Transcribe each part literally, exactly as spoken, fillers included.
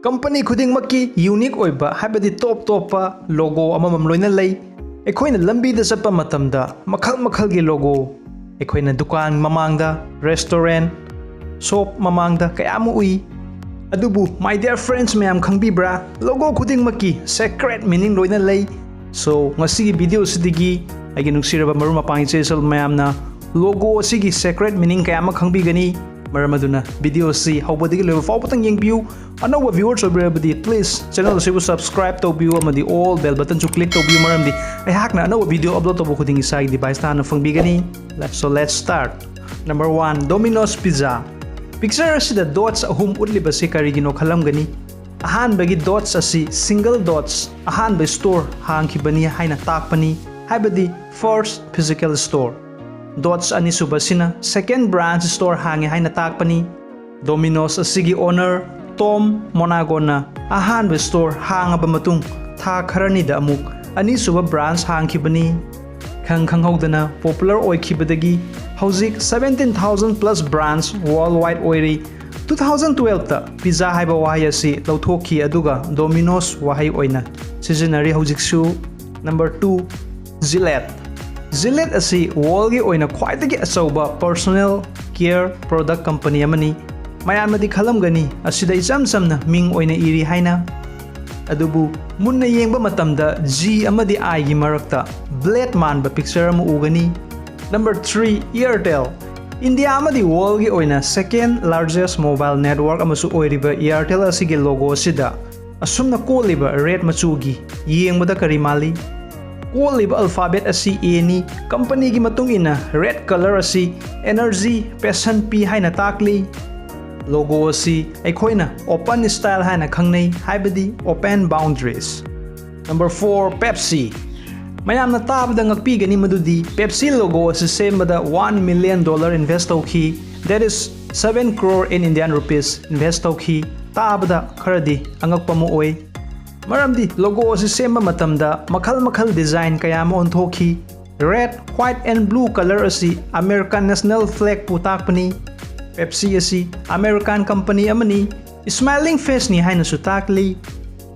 Company ꯈꯨꯗꯤꯡꯃꯛꯀꯤ unique ꯑꯣꯏꯕ, ꯍꯥꯏꯕꯗꯤ ꯇꯣꯞ ꯇꯣꯞꯄ ꯂꯣꯒꯣ ꯑꯃꯃꯝ ꯂꯣꯏꯅ ꯂꯩ꯫ ꯑꯩꯈꯣꯏꯅ ꯂꯝꯕꯤꯗ ꯆꯠꯄ ꯃꯇꯝꯗ ꯃꯈꯜ ꯃꯈꯜꯒꯤ ꯂꯣꯒꯣ ꯑꯩꯈꯣꯏꯅ ꯗꯨꯀꯥꯟ ꯃꯃꯥꯡꯗ, ꯔꯦꯁꯇꯨꯔꯦꯟ, ꯁꯣꯞ ꯃꯃꯥꯡꯗ ꯀꯌꯥ ꯑꯃ ꯎꯏ꯫ ꯑꯗꯨꯕꯨ, my dear friends ꯃꯌꯥꯝ, ꯈꯪꯕꯤꯕ꯭ꯔꯥ? ꯂꯣꯒꯣ ꯈꯨꯗꯤꯡꯃꯛꯀꯤ secret meaning ꯂꯣꯏꯅ ꯂꯩ꯫ So, ꯉꯁꯤꯒꯤ ꯚꯤꯗꯤꯑꯣꯁꯤꯗꯒꯤ ꯑꯩꯒꯤ ꯅꯨꯡꯁꯤꯔꯕ ꯃꯔꯨꯞ ꯃꯄꯥꯡ ꯏꯆꯦ ꯏꯆꯜ ꯃꯌꯥꯝꯅ ꯂꯣꯒꯣ ꯑꯁꯤꯒꯤ secret meaning ꯀꯌꯥ ꯑꯃ ꯈꯪꯕꯤꯒꯅꯤ꯫ ꯃꯔꯝ ꯑꯗꯨꯅ ꯚꯤꯗꯤꯑꯣ ꯑꯁꯤ ꯍꯧꯕꯗꯒꯤ ꯂꯣꯏꯕ ꯐꯥꯎꯕꯇꯪ ꯌꯦꯡꯕꯤꯌꯨ꯫ ꯑꯅꯧꯕ viewers ꯑꯣꯏꯕꯤꯔꯕꯗꯤ please channel ꯑꯁꯤꯕꯨ subscribe ꯇꯧꯕꯤꯌꯨ ꯑꯃꯗꯤ all bell button ꯁꯨ click ꯇꯧꯕꯤꯌꯨ, ꯃꯔꯝꯗꯤ ꯑꯩꯍꯥꯛꯅ ꯑꯅꯧꯕ ꯚꯤꯗꯤꯑꯣ upload ꯇꯧꯕ ꯈꯨꯗꯤꯡ ꯏꯁꯥꯒꯤ device ꯇ ꯍꯥꯟꯅ ꯐꯪꯕꯤꯒꯅꯤ꯫ Let- so let's start. Number one, Domino's Pizza. Picture ꯑꯁꯤꯗ dots ꯑꯍꯨꯝ ꯎꯠꯂꯤꯕꯁꯤ ꯀꯔꯤꯒꯤꯅꯣ ꯈꯜꯂꯝꯒꯅꯤ? ꯑꯍꯥꯟꯕꯒꯤ dots ꯑꯁꯤ single dots, ꯑꯍꯥꯟꯕ store ꯍꯥꯡꯈꯤꯕꯅꯤ ꯍꯥꯏꯅ ꯇꯥꯛꯄꯅꯤ, ꯍꯥꯏꯕꯗꯤ first physical store꯫ Dots ꯑꯅꯤꯁꯨꯕꯁꯤꯅ second branch store ꯍꯥꯡꯉꯤ ꯍꯥꯏꯅ ꯇꯥꯛꯄꯅꯤ꯫ Domino's ꯑꯁꯤꯒꯤ owner Tom Monaco ꯅ ꯑꯍꯥꯟꯕ store ꯍꯥꯡꯉꯕ ꯃꯇꯨꯡ ꯊꯥ ꯈꯔꯅꯤꯗ ꯑꯃꯨꯛ ꯑꯅꯤꯁꯨꯕ branch ꯍꯥꯡꯈꯤꯕꯅꯤ꯫ ꯈꯪ ꯈꯪꯍꯧꯗꯅ popular ꯑꯣꯏꯈꯤꯕꯗꯒꯤ ꯍꯧꯖꯤꯛ seventeen thousand plus branch worldwide ꯑꯣꯏꯔꯤ꯫ Two thousand twelve ꯇ pizza ꯍꯥꯏꯕ ꯋꯥꯍꯩ ꯑꯁꯤ ꯂꯧꯊꯣꯛꯈꯤ, ꯑꯗꯨꯒ Domino's ꯋꯥꯍꯩ ꯑꯣꯏꯅ ꯁꯤꯖꯤꯟꯅꯔꯤ ꯍꯧꯖꯤꯛꯁꯨ꯫ Number two, Gillette꯫ Gillette ꯑꯁꯤ world ꯒꯤ ꯑꯣꯏꯅ ꯈ꯭ꯋꯥꯏꯗꯒꯤ ꯑꯆꯧꯕ personal care product company ꯑꯃꯅꯤ꯫ ꯃꯌꯥꯝꯅꯗꯤ ꯈꯜꯂꯝꯒꯅꯤ, ꯑꯁꯤꯗ ꯏꯆꯝ ꯆꯝꯅ ꯃꯤꯡ ꯑꯣꯏꯅ ꯏꯔꯤ ꯍꯥꯏꯅ꯫ ꯑꯗꯨꯕꯨ ꯃꯨꯟꯅ ꯌꯦꯡꯕ ꯃꯇꯝꯗ G ꯑꯃꯗꯤ I ꯒꯤ ꯃꯔꯛꯇ blade ꯃꯥꯟꯕ picture ꯑꯃ ꯎꯒꯅꯤ꯫ Number three, Airtel꯫ ꯏꯟꯗꯤꯌꯥ ꯑꯃꯗꯤ world ꯒꯤ ꯑꯣꯏꯅ second largest mobile network ꯑꯃꯁꯨ ꯑꯣꯏꯔꯤꯕ Airtel ꯑꯁꯤꯒꯤ logo ꯑꯁꯤꯗ ꯑꯁꯨꯝꯅ ꯀꯣꯜꯂꯤꯕ red ꯃꯆꯨꯒꯤ ꯌꯦꯡꯕꯗ ꯀꯔꯤ ꯃꯥꯜꯂꯤ? ꯀꯣꯜꯂꯤꯕ alphabet ꯑꯁꯤ A ꯅꯤ꯫ Company ꯒꯤ ꯃꯇꯨꯡ ꯏꯟꯅ red colour ꯑꯁꯤ energy, passion ꯄꯤ ꯍꯥꯏꯅ ꯇꯥꯛꯂꯤ꯫ Logo ꯑꯁꯤ ꯑꯩꯈꯣꯏꯅ open style ꯍꯥꯏꯅ ꯈꯪꯅꯩ, ꯍꯥꯏꯕꯗꯤ open boundaries꯫ Number four, Pepsi꯫ ꯃꯌꯥꯝꯅ ꯇꯥꯕꯗ ꯉꯛꯄꯤꯒꯅꯤ ꯃꯗꯨꯗꯤ Pepsi logo ꯑꯁꯤ ꯁꯦꯝꯕꯗ one million dollar invest ꯇꯧꯈꯤ, that is seven crore in Indian rupees invest ꯇꯧꯈꯤ꯫ ꯇꯥꯕꯗ ꯈꯔꯗꯤ ꯑꯉꯛꯄ ꯑꯃ ꯑꯣꯏ꯫ ꯃꯔꯝꯗꯤ logo ꯑꯁꯤ ꯁꯦꯝꯕ ꯃꯇꯝꯗ ꯃꯈꯜ ꯃꯈꯜ design ꯀꯌꯥ ꯑꯃ ꯑꯣꯟꯊꯣꯛꯈꯤ꯫ Red, white and blue colour ꯑꯁꯤ American national flag ꯄꯨ ꯇꯥꯛꯄꯅꯤ꯫ Pepsi ꯑꯁꯤ American company ꯑꯃꯅꯤ꯫ Smiling Face ꯅꯤ ꯍꯥꯏꯅꯁꯨ ꯇꯥꯛꯂꯤ꯫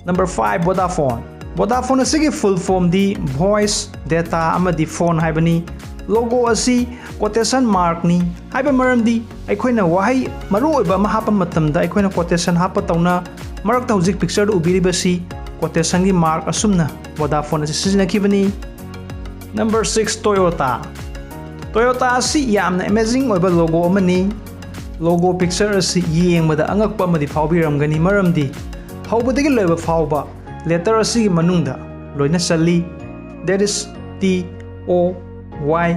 Number five, Vodafone. Vodafone ꯑꯁꯤꯒꯤ full form ꯗꯤ Voice, Data ꯑꯃꯗꯤ Phone ꯍꯥꯏꯕꯅꯤ꯫ Logo ꯑꯁꯤ quotation mark ꯅꯤ꯫ ꯍꯥꯏꯕ ꯃꯔꯝꯗꯤ ꯑꯩꯈꯣꯏꯅ ꯋꯥꯍꯩ ꯃꯔꯨ ꯑꯣꯏꯕ ꯑꯃ ꯍꯥꯞꯄ ꯃꯇꯝꯗ ꯑꯩꯈꯣꯏꯅ quotation ꯍꯥꯞꯄ ꯇꯧꯅ ꯃꯔꯛꯇ ꯍꯧꯖꯤꯛ picture ꯗ ꯎꯕꯤꯔꯤꯕꯁꯤ quotation ꯒꯤ mark ꯑꯁꯨꯝꯅ Vodafone ꯑꯁꯤ ꯁꯤꯖꯤꯟꯅꯈꯤꯕꯅꯤ꯫ Number six, Toyota. Toyota ꯑꯁꯤ ꯌꯥꯝꯅ amazing ꯑꯣꯏꯕ logo ꯑꯃꯅꯤ꯫ Logo picture ꯑꯁꯤ ꯌꯦꯡꯕꯗ ꯑꯉꯛꯄ ꯑꯃꯗꯤ ꯐꯥꯎꯕꯤꯔꯝꯒꯅꯤ, ꯃꯔꯝꯗꯤ ꯍꯧꯕꯗꯒꯤ ꯂꯣꯏꯕ ꯐꯥꯎꯕ letter ꯑꯁꯤꯒꯤ ꯃꯅꯨꯡꯗ ꯂꯣꯏꯅ ꯆꯜꯂꯤ꯫ That is T O Y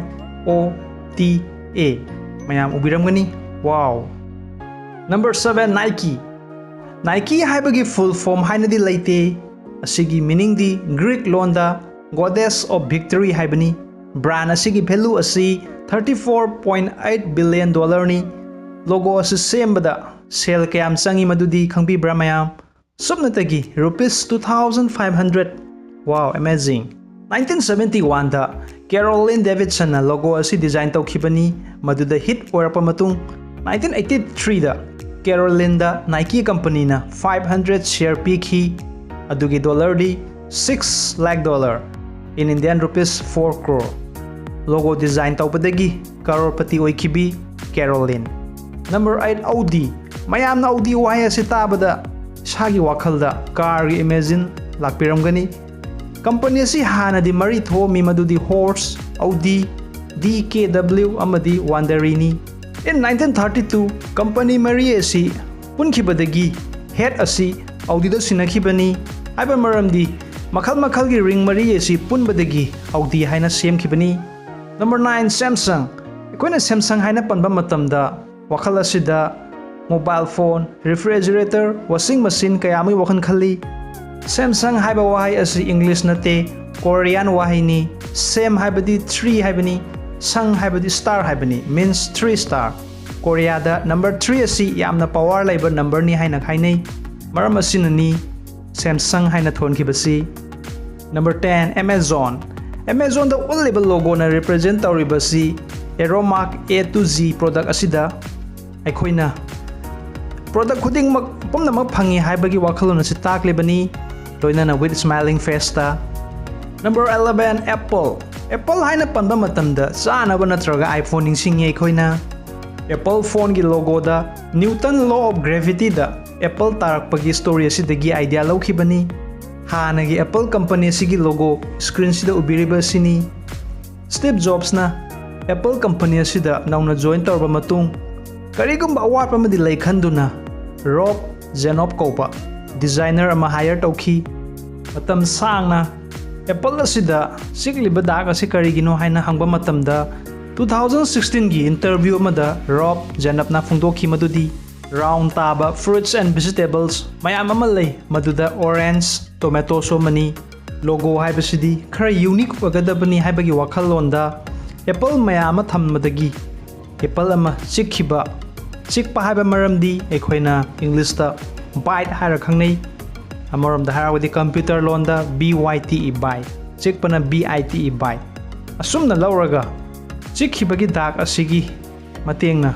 O T A꯫ ꯃꯌꯥꯝ ꯎꯕꯤꯔꯝꯒꯅꯤ꯫ Wow! Number seven, Nike. Nike ꯍꯥꯏꯕꯒꯤ full form ꯍꯥꯏꯅꯗꯤ ꯂꯩꯇꯦ꯫ ꯑꯁꯤꯒꯤ meaning ꯗꯤ Greek ꯂꯣꯟꯗ Goddess of Victory ꯍꯥꯏꯕꯅꯤ꯫ Brand ꯑꯁꯤꯒꯤ value ꯑꯁꯤ thirty four point eight billion dollar ꯅꯤ꯫ Logo ꯑꯁꯤ ꯁꯦꯝꯕꯗ ꯁꯦꯜ ꯀꯌꯥꯝ ꯆꯪꯏ ꯃꯗꯨꯗꯤ ꯈꯪꯕꯤꯕ꯭ꯔꯥ ꯃꯌꯥꯝ? ꯁꯨꯞꯅꯇꯒꯤ rupees two thousand five hundred꯫ Wow, amazing! Nineteen seventy one ꯗ Caroline Davidson ꯅ logo ꯑꯁꯤ design ꯇꯧꯈꯤꯕꯅꯤ꯫ ꯃꯗꯨꯗ hit ꯑꯣꯏꯔꯛꯄ ꯃꯇꯨꯡ, nineteen eighty three ꯗ Caroline ꯗ Nike company ꯅ five hundred share ꯄꯤꯈꯤ꯫ ꯑꯗꯨꯒꯤ dollar D six lakh dollar, in Indian rupees four crore꯫ Logo design ꯇꯧꯕꯗꯒꯤ crorepati ꯑꯣꯏꯈꯤꯕꯤ Caroline꯫ Number eight, Audi꯫ ꯃꯌꯥꯝꯅ Audi ꯋꯥꯍꯩ ꯑꯁꯤ ꯇꯥꯕꯗ ꯏꯁꯥꯒꯤ ꯋꯥꯈꯜꯗ car ꯒꯤ image ꯂꯥꯛꯄꯤꯔꯝꯒꯅꯤ꯫ Company ꯑꯁꯤ ꯍꯥꯟꯅꯗꯤ ꯃꯔꯤ ꯊꯣꯛꯑꯝꯃꯤ, ꯃꯗꯨꯗꯤ Horse, Audi, D K W ꯑꯃꯗꯤ Wandery ꯅꯤ꯫ In nineteen thirty two, company ꯃꯔꯤ ꯑꯁꯤ ꯄꯨꯟꯈꯤꯕꯗꯒꯤ head ꯑꯁꯤ Audi ꯗ ꯁꯤꯟꯅꯈꯤꯕꯅꯤ꯫ ꯍꯥꯏꯕ ꯃꯔꯝꯗꯤ ꯃꯈꯜ ꯃꯈꯜꯒꯤ ring ꯃꯔꯤ ꯑꯁꯤ ꯄꯨꯟꯕꯗꯒꯤ Audi ꯍꯥꯏꯅ ꯁꯦꯝꯈꯤꯕꯅꯤ꯫ Number nine, Samsung꯫ ꯑꯩꯈꯣꯏꯅ Samsung ꯍꯥꯏꯅ ꯄꯟꯕ ꯃꯇꯝꯗ ꯋꯥꯈꯜ ꯑꯁꯤꯗ mobile phone, refrigerator, washing machine ꯀꯌꯥ ꯑꯃꯒꯤ ꯋꯥꯈꯜ ꯈꯜꯂꯤ꯫ Samsung ꯍꯥꯏꯕ ꯋꯥꯍꯩ ꯑꯁꯤ English ꯅꯠꯇꯦ, Korean ꯋꯥꯍꯩꯅꯤ꯫ Sam ꯍꯥꯏꯕꯗꯤ three ꯍꯥꯏꯕꯅꯤ, Sung ꯍꯥꯏꯕꯗꯤ star ꯍꯥꯏꯕꯅꯤ, means three star꯫ Korea ꯗ number three ꯑꯁꯤ ꯌꯥꯝꯅ power ꯂꯩꯕ number ꯅꯤ ꯍꯥꯏꯅ ꯍꯥꯏꯅꯩ꯫ ꯃꯔꯝ ꯑꯁꯤꯅꯅꯤ Samsung ꯍꯥꯏꯅ ꯊꯣꯟꯈꯤꯕꯁꯤ꯫ Number ten, Amazon꯫ Amazon ꯗ ꯎꯠꯂꯤꯕ logo ꯅ represent ꯇꯧꯔꯤꯕꯁꯤ Aeromark A to Z product ꯑꯁꯤꯗ ꯑꯩꯈꯣꯏꯅ product ꯈꯨꯗꯤꯡꯃꯛ ꯄꯨꯝꯅꯃꯛ ꯐꯪꯉꯤ ꯍꯥꯏꯕꯒꯤ ꯋꯥꯈꯜꯂꯣꯟ ꯑꯁꯤ ꯇꯥꯛꯂꯤꯕꯅꯤ, ꯂꯣꯏꯅꯅ with smiling faceꯇ꯫ Number eleven, Apple꯫ Apple ꯍꯥꯏꯅ ꯄꯟꯕ ꯃꯇꯝꯗ ꯆꯥꯅꯕ ꯅꯠꯇ꯭ꯔꯒ iPhone ꯅꯤꯡꯁꯤꯡꯉꯤ ꯑꯩꯈꯣꯏꯅ꯫ Apple phoneꯒꯤ logoꯗ Newton law of gravityꯗ Apple ꯇꯥꯔꯛꯄꯒꯤ story ꯑꯁꯤꯗꯒꯤ idea ꯂꯧꯈꯤꯕꯅꯤ꯫ ꯍꯥꯟꯅꯒꯤ Apple company ꯑꯁꯤꯒꯤ logo screenꯁꯤꯗ ꯎꯕꯤꯔꯤꯕ ꯑꯁꯤꯅꯤ꯫ Steve Jobsꯅ Apple company ꯑꯁꯤꯗ ꯅꯧꯅ join ꯇꯧꯔꯕ ꯃꯇꯨꯡ, ꯀꯔꯤꯒꯨꯝꯕ ꯑꯋꯥꯠꯄ ꯑꯃꯗꯤ ꯂꯩ ꯈꯟꯗꯨꯅ Rob Jankob ꯀꯧꯕ designer ꯑꯃ hire ꯇꯧꯈꯤ꯫ ꯃꯇꯝ ꯁꯥꯡꯅ Apple ꯑꯁꯤꯗ ꯆꯤꯛꯂꯤꯕ ꯗꯥꯛ ꯑꯁꯤ ꯀꯔꯤꯒꯤꯅꯣ ꯍꯥꯏꯅ ꯍꯪꯕ ꯃꯇꯝꯗ, two thousand sixteenꯒꯤ interview ꯑꯃꯗ Rob Jankobꯅ ꯐꯣꯡꯗꯣꯛꯈꯤ ꯃꯗꯨꯗꯤ round ꯇꯥꯕ fruits and vegetables ꯃꯌꯥꯝ ꯑꯃ ꯂꯩ, ꯃꯗꯨꯗ orange, tomatoꯁꯨ ꯑꯃꯅꯤ꯫ Logo ꯍꯥꯏꯕꯁꯤꯗꯤ ꯈꯔ unique ꯑꯣꯏꯒꯗꯕꯅꯤ ꯍꯥꯏꯕꯒꯤ ꯋꯥꯈꯜꯂꯣꯟꯗ Apple ꯃꯌꯥꯝ ꯑꯃ ꯊꯝꯕꯗꯒꯤ Apple ꯑꯃ ꯆꯤꯛꯈꯤꯕ, ꯆꯤꯛꯄ ꯍꯥꯏꯕ ꯃꯔꯝꯗꯤ ꯑꯩꯈꯣꯏꯅ Englishꯇ bite ꯍꯥꯏꯔ ꯈꯪꯅꯩ꯫ ꯑꯃꯔꯣꯝꯗ ꯍꯥꯏꯔꯕꯗꯤ computer ꯂꯣꯟꯗ B Y T E, bite, ꯆꯤꯛꯄꯅ B I T E, bite꯫ ꯑꯁꯨꯝꯅ ꯂꯧꯔꯒ ꯆꯤꯛꯈꯤꯕꯒꯤ ꯗꯥꯛ ꯑꯁꯤꯒꯤ ꯃꯇꯦꯡꯅ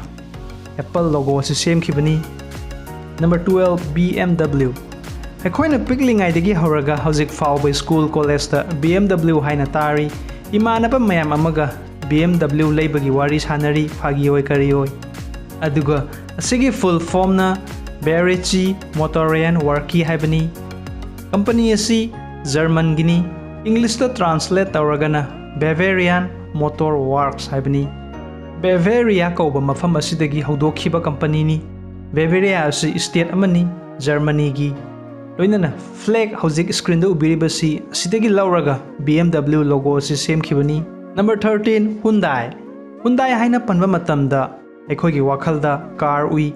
Apple logo ꯑꯁꯤ ꯁꯦꯝꯈꯤꯕꯅꯤ꯫ Number twelve, B M W꯫ ꯑꯩꯈꯣꯏꯅ ꯄꯤꯛꯂꯤꯉꯩꯗꯒꯤ ꯍꯧꯔꯒ ꯍꯧꯖꯤꯛ ꯐꯥꯎꯕ school, collegeꯇ B M W ꯍꯥꯏꯅ ꯇꯥꯔꯤ꯫ ꯏꯃꯥꯟꯅꯕ ꯃꯌꯥꯝ ꯑꯃꯒ B M W ꯂꯩꯕꯒꯤ ꯋꯥꯔꯤ ꯁꯥꯟꯅꯔꯤ, ꯐꯥꯒꯤ ꯑꯣꯏ ꯀꯔꯤ ꯑꯣꯏ꯫ ꯑꯗꯨꯒ ꯑꯁꯤꯒꯤ full formꯅ Bavaria Motoren Werke ꯍꯥꯏꯕꯅꯤ꯫ Company ꯑꯁꯤ Germanꯒꯤꯅꯤ꯫ Englishꯇ translate ꯇꯧꯔꯒꯅ Bavarian Motor Works ꯍꯥꯏꯕꯅꯤ꯫ Bavaria ꯀꯧꯕ ꯃꯐꯝ ꯑꯁꯤꯗꯒꯤ ꯍꯧꯗꯣꯛꯈꯤꯕ companyꯅꯤ꯫ Bavaria ꯑꯁꯤ state ꯑꯃꯅꯤ, Germanyꯒꯤ꯫ ꯂꯣꯏꯅꯅ flag ꯍꯧꯖꯤꯛ screenꯗ ꯎꯕꯤꯔꯤꯕꯁꯤ ꯑꯁꯤꯗꯒꯤ ꯂꯧꯔꯒ B M W logo ꯑꯁꯤ ꯁꯦꯝꯈꯤꯕꯅꯤ꯫ Number thirteen, Hyundai꯫ Hyundai ꯍꯥꯏꯅ ꯄꯟꯕ ꯃꯇꯝꯗ ꯑꯩꯈꯣꯏꯒꯤ ꯋꯥꯈꯜꯗ car ꯎꯏ꯫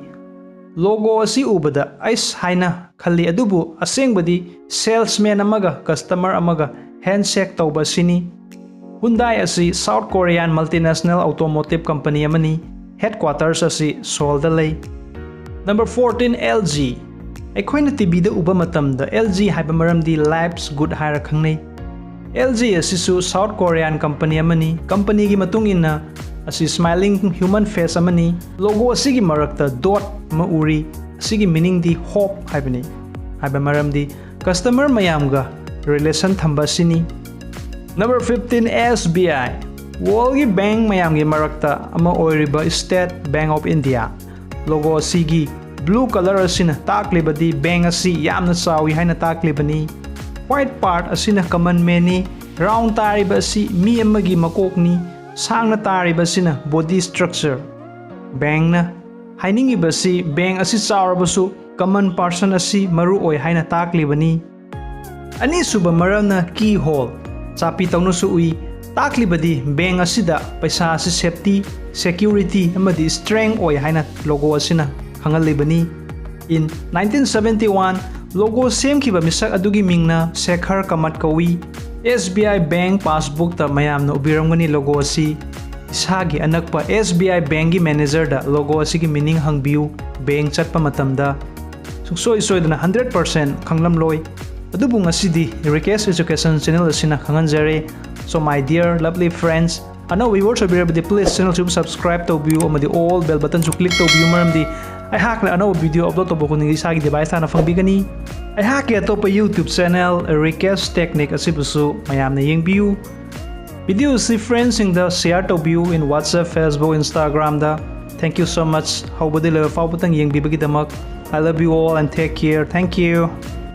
Logo ꯑꯁꯤ ꯎꯕꯗ ꯑꯩꯁ ꯍꯥꯏꯅ ꯈꯜꯂꯤ, ꯑꯗꯨꯕꯨ ꯑꯁꯦꯡꯕꯗꯤ salesman ꯑꯃꯒ customer ꯑꯃꯒ handshake ꯇꯧꯕ ꯑꯁꯤꯅꯤ꯫ Hyundai ꯑꯁꯤ South Korean multinational automotive company ꯑꯃꯅꯤ꯫ Headquarters ꯑꯁꯤ Seoulꯗ ꯂꯩ꯫ Number fourteen, L G꯫ ꯑꯩꯈꯣꯏꯅ TVꯗ ꯎꯕ ꯃꯇꯝꯗ L G ꯍꯥꯏꯕ ꯃꯔꯝꯗꯤ life's good ꯍꯥꯏꯔ ꯈꯪꯅꯩ꯫ L G ꯑꯁꯤꯁꯨ South Korean company ꯑꯃꯅꯤ꯫ Companyꯒꯤ ꯃꯇꯨꯡ ꯏꯟꯅ ꯑꯁꯤ smiling human face ꯑꯃꯅꯤ꯫ Logo ꯑꯁꯤꯒꯤ ꯃꯔꯛꯇ dot ꯑꯃ ꯎꯔꯤ꯫ ꯑꯁꯤꯒꯤ meaning ꯗꯤ hope ꯍꯥꯏꯕꯅꯤ꯫ ꯍꯥꯏꯕ ꯃꯔꯝꯗꯤ customer ꯃꯌꯥꯝꯒ relation ꯊꯝꯕ ꯑꯁꯤꯅꯤ꯫ Number fifteen, S B I꯫ World ꯒꯤ bank ꯃꯌꯥꯝꯒꯤ ꯃꯔꯛꯇ ꯑꯃ ꯑꯣꯏꯔꯤꯕ State Bank of India꯫ Logo ꯑꯁꯤꯒꯤ blue color ꯑꯁꯤꯅ ꯇꯥꯛꯂꯤꯕꯗꯤ bank ꯑꯁꯤ ꯌꯥꯝꯅ ꯆꯥꯎꯏ ꯍꯥꯏꯅ ꯇꯥꯛꯂꯤꯕꯅꯤ꯫ White part ꯑꯁꯤꯅ common man ꯅꯤ꯫ Round ꯇꯥꯔꯤꯕ ꯑꯁꯤ ꯃꯤ ꯑꯃꯒꯤ ꯃꯀꯣꯛꯅꯤ꯫ ꯁꯥꯡꯅ ꯇꯥꯔꯤꯕ ꯑꯁꯤꯅ body structure꯫ Bank ꯅ ꯍꯥꯏꯅꯤꯡꯉꯤꯕꯁꯤ bank ꯑꯁꯤ ꯆꯥꯎꯔꯕꯁꯨ common person ꯑꯁꯤ ꯃꯔꯨ ꯑꯣꯏ ꯍꯥꯏꯅ ꯇꯥꯛꯂꯤꯕꯅꯤ꯫ ꯑꯅꯤꯁꯨꯕ ꯃꯔꯝꯅ keyhole, ꯆꯥꯄꯤ ꯇꯧꯅꯁꯨ ꯎꯏ꯫ ꯇꯥꯛꯂꯤꯕꯗꯤ bank ꯑꯁꯤꯗ ꯄꯩꯁꯥ ꯑꯁꯤ safety, security ꯑꯃꯗꯤ strength ꯑꯣꯏ ꯍꯥꯏꯅ logo ꯑꯁꯤꯅ ꯈꯪꯍꯜꯂꯤꯕꯅꯤ꯫ In nineteen seventy one, logo ꯁꯦꯝꯈꯤꯕ ꯃꯤꯁꯛ ꯑꯗꯨꯒꯤ ꯃꯤꯡꯅ ꯁꯦꯈꯔ ꯀꯃꯠ ꯀꯧꯏ꯫ S B I bank passbook ꯇ ꯃꯌꯥꯝꯅ ꯎꯕꯤꯔꯝꯒꯅꯤ logo ꯑꯁꯤ꯫ ꯏꯁꯥꯒꯤ ꯑꯅꯛꯄ S B I bank ꯒꯤ manager ꯗ logo ꯑꯁꯤꯒꯤ meaning ꯍꯪꯕꯤꯌꯨ꯫ Bank ꯆꯠꯄ ꯃꯇꯝꯗ ꯁꯨꯡꯁꯣꯏ ꯁꯣꯏꯗꯅ hundred percent ꯈꯪꯂꯝꯂꯣꯏ꯫ ꯑꯗꯨꯕꯨ ꯉꯁꯤꯗꯤ Rikesh Education channel ꯑꯁꯤꯅ ꯈꯪꯍꯟꯖꯔꯦ꯫ So my dear lovely friends, ꯑꯅꯧꯕ viewers ꯑꯣꯏꯕꯤꯔꯕꯗꯤ please channel ꯁꯤꯕꯨ subscribe ꯇꯧꯕꯤꯌꯨ ꯑꯃꯗꯤ all bell button ꯁꯨ click ꯇꯧꯕꯤꯌꯨ, ꯃꯔꯝꯗꯤ ꯑꯩꯍꯥꯛꯅ ꯑꯅꯧꯕ video upload ꯇꯧꯕ ꯈꯨꯗꯤꯡꯒꯤ ꯏꯁꯥꯒꯤ device ꯇ ꯍꯥꯟꯅ ꯐꯪꯕꯤꯒꯅꯤ꯫ ꯑꯩꯍꯥꯛꯀꯤ ꯑꯇꯣꯞꯄ YouTube channel Rikesh Technique ꯑꯁꯤꯕꯨꯁꯨ ꯃꯌꯥꯝꯅ ꯌꯦꯡꯕꯤꯌꯨ꯫ Video ꯑꯁꯤ friends ꯁꯤꯡꯗ share ꯇꯧꯕꯤꯌꯨ in WhatsApp, Facebook, Instagram the. Thank you so much ꯍꯧꯕꯗꯒꯤ ꯂꯣꯏꯕ ꯐꯥꯎꯕꯇꯪ ꯌꯦꯡꯕꯤꯕꯒꯤꯗꯃꯛ꯫ I love you all and take care. Thank you.